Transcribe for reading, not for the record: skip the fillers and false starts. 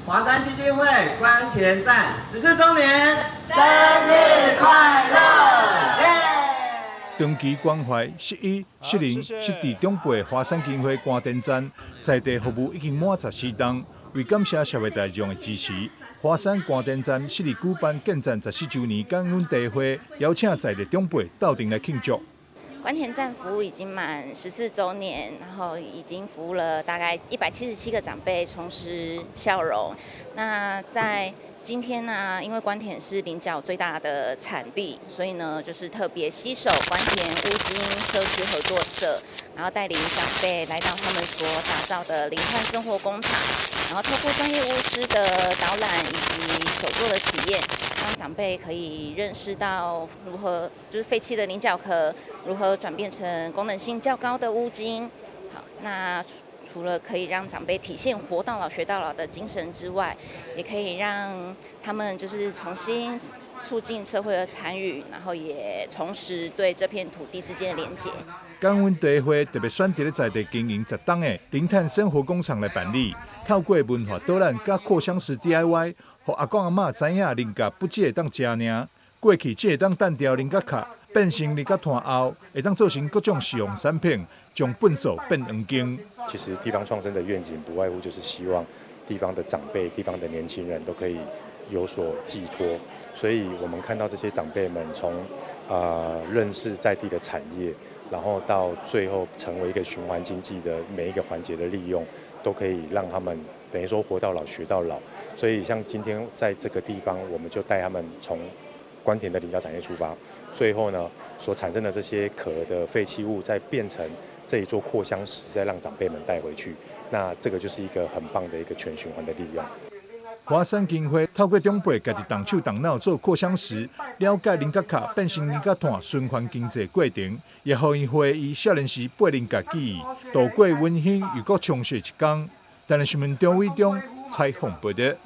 華山基金會官田站14週年生日快樂！耶！長期關懷失醫、失能、失智長輩，華山基金會官田站在地服務已經滿14冬。為感謝社會大眾的支持，華山官田站四日舉辦建站14週年感恩大會，邀請在地長輩鬥陣來慶祝。官田站服務已經滿14週年，然後已經服務了大概177個長輩重拾笑容。那在今天呢，因為官田是菱角最大的產地，所以呢，就是特別攜手官田烏金社區合作社，然後帶領長輩來到他們所打造的零碳生活工廠，然後透過專業巫師的導覽以及手作的體驗，讓長輩可以認識到如何就是廢棄的菱角殼如何轉變成功能性較高的烏金。好，那除了可以讓長輩體現活到老學到老的精神之外，也可以讓他們就是重新促進社會的參與，然後也重拾對這片土地之間的連結。感恩大會特別選擇咧在地經營10冬的零碳生活工廠來辦理，透過文化導覽佮擴香石 DIY，予阿公阿嬤知影菱角不只會當食爾，過去只會當單調菱角殼變成菱角炭後，會當做成各種實用產品，將糞掃變黃金。其實地方創生的願景不外乎就是希望地方的長輩、地方的年輕人都可以有所寄託，所以我們看到這些長輩們從認識在地的產業，然後到最後成為一個循環經濟的每一個環節的利用，都可以讓他們等於說活到老學到老。所以像今天在這個地方，我們就帶他們從官田的菱角產業出發，最後呢所產生的這些殼的廢棄物，再變成這一座擴香石，再讓長輩們帶回去。那這個就是一個很棒的一個全循環的利用。華山基金會透過長輩家己動手動腦做擴香石，了解菱角殼變成菱角炭循環經濟過程，也予𪜶回憶少年時掰菱角記憶，度過溫馨又閣充實一天。台視新聞張偉中採訪報導。